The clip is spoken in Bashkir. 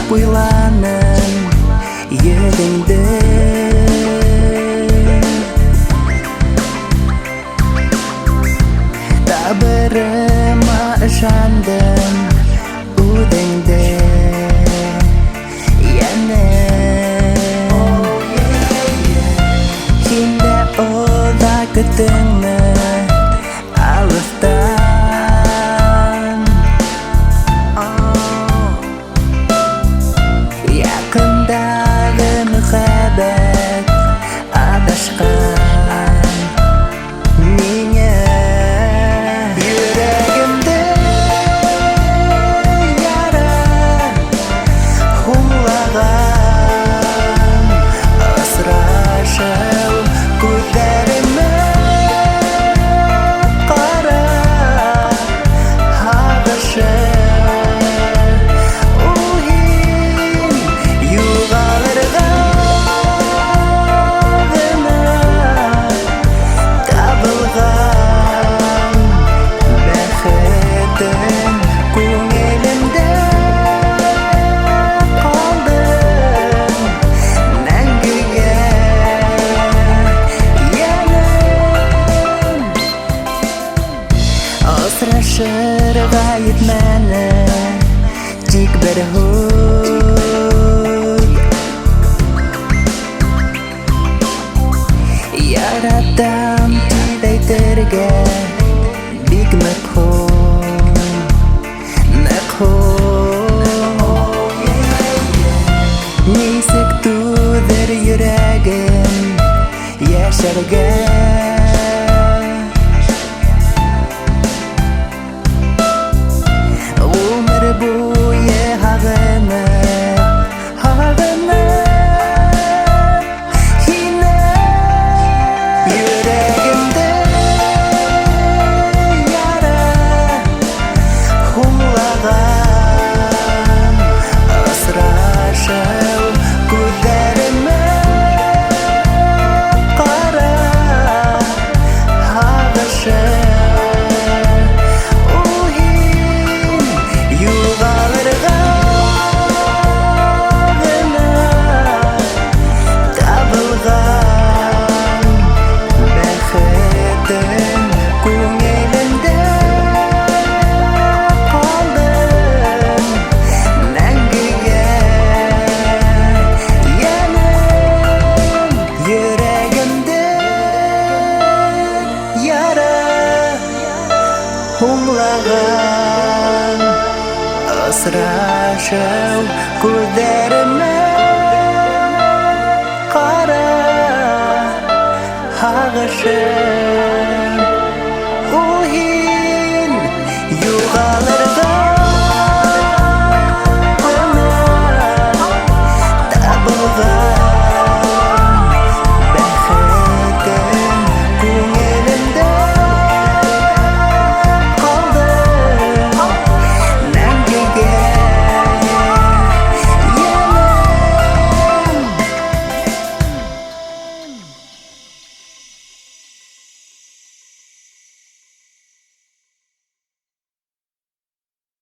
Күп уйланым йөҙөңдө. Табырыма ышандым үҙеңде, йәнем. Һин дә оҙаҡ көттөңмө алыҫтан? Яҡындағы мөхәббәт аҙашҡан миңә. Йөрәгемде яра һуңлаған осрашыу, күҙҙәремә ҡара һағышы. Ул һин юғалырға ғына табылған бәхетем күңелемдә ҡалдың мәңгегә, йәнем. Осрашырға етмәне тик бер һүҙ. Яратам тип әйтергә бик ныҡ һуң, ныҡ һуң. Нисек түҙер йөрәгем йәшәргә? Ғүмер буйы һағынып, һағынып һине. Йөрәгемде яра һуңлаған осрашыу, күҙҙәремә ҡара һағышы. Ул һин юғалырға ғына табылған бәхетем күңелемдә ҡалдың мәңгегә, йәнем. Йөрәгемде яра һуңлаған осрашыу, күҙҙәремә ҡара һағышы.